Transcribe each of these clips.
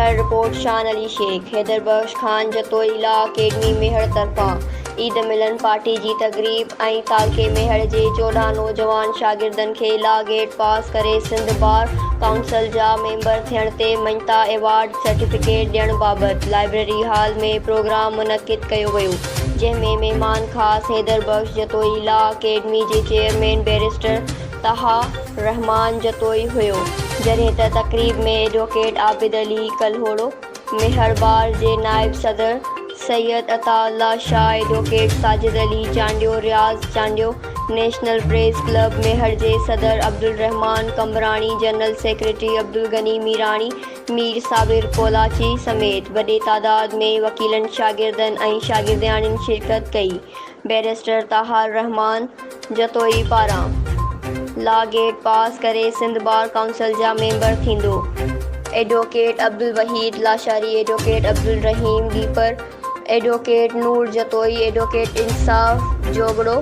Mehar, report, Shan Ali Shaikh, Haider Bakhsh Khan Jatoi law academy Mehar طرفان عيد ملن party جي تقريب ۽ تعلقي ميهڙ جي 14 نوجوان شاگردن کي لا گيٽ پاس ڪري سنڌ بار ڪائونسل جا ميمبر ٿيڻ تي مڃتا ايوارڊ سرٽيفڪيٽ ڏيڻ بابت لائبريري هال ۾ پروگرام منعقد ڪيو ويو جنهن ۾ مهمان خاص حيدر بخش جتوئي لا اڪيڊمي جي چيئرمين بئريسٽر طه الرحمان جتوئي هيو، جڏهن ته تقريب ۾ ايڊووڪيٽ عابد علي ڪلهوڙو، ميهڙ بار جي نائب صدر Syed Ata Ullah Shah, advocate Sajid Ali Chandio, Riaz Chandio, national press club Mehar جي صدر عبدالرحمان قمبراڻي، جنرل سيڪريٽري عبدالغني ميراڻي، مير صابر ڪولاچي سميت وڏي تعداد ۾ وڪيلن، شاگردن ۽ شاگردياڻين شرڪت ڪئي. بئريسٽر طه الرحمان جتوئي پاران لا گيٽ پاس ڪري سنڌ بار ڪائونسل جا ميمبر ٿيندو. Advocate Abdul Waheed Lashari, advocate Abdul Rahim Gipar, advocate Noor Jatoi, advocate Insaf Jogro,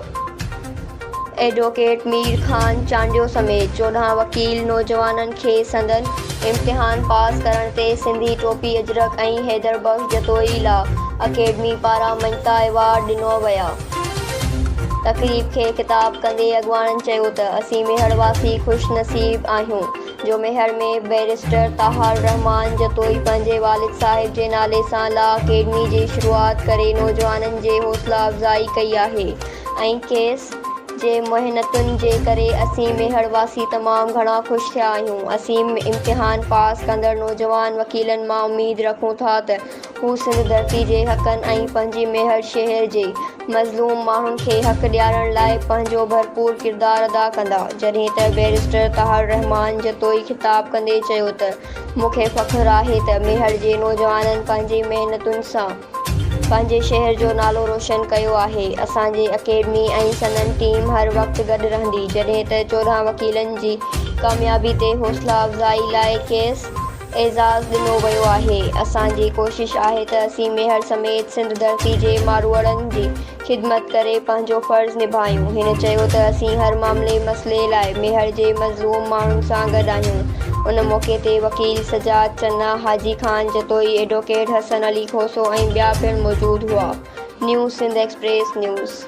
advocate Mir Khan Chandio سميت 14 وڪيل نوجوانن کي سندن امتحان پاس ڪرڻ تي سنڌي ٽوپي اجرڪ ۽ حيدر بخش جتوئي لا اڪيڊمي پاران مڃتا ايوارڊ ڏنو ويا. تقريب کي خطاب ڪندي اڳواڻن چيو ته اسين ميهڙ واسي خوش نصيب آهيون جو ميهڙ ۾ بئريسٽر طه الرحمان جتوئي پنهنجي والد صاحب جي نالي سان لا اڪيڊمي جي شروعات ڪري نوجوانن جي حوصلا افزائي ڪئي آهي ۽ کيس جي محنتن جي ڪري اسين ميهڙ واسي تمام گهڻا خوش ٿيا آهيون. اسين امتحان پاس ڪندڙ نوجوان وڪيلن مان اميد رکون ٿا ته هو سنڌ ڌرتي جي حقن ۽ پنهنجي ميهڙ شهر جي مظلوم ماڻهن کي حق ڏيارڻ لاء پنهنجو ڀرپور ڪردار ادا ڪندا. جڏهن ته بئريسٽر طاهر الرحمان جتوئي خطاب ڪندي چيو ته مون کي فخر آهي ته ميهڙ جي نوجوانن پنهنجي محنتن سان پنهنجي شهر جو نالو روشن ڪيو آهي، اسان جي اڪيڊمي ۽ سندن ٽيم هر وقت گڏ رهندي، جڏهن ته 14 وڪيلن جي ڪاميابي تي حوصلا افزائي لاء کيس اعزاز ڏنو ويو آهي، اسان جي ڪوشش آهي ته اسين ميهڙ سميت سنڌ ڌرتي جي ماروئڙن جي خدمت ڪري پنهنجو فرض نڀايون، هن چيو ته اسين هر معاملي مسئلي لاء ميهڙ جي مظلوم ماڻهن سان گڏ آهيون، ان موقعي تي وڪيل سجاد چنا، حاجي خان جتوئي، ايڊووڪيٽ حسن علي کوسو ۽ ٻيا پڻ موجود هئا. نيو سنڌ ايڪسپريس نيوز.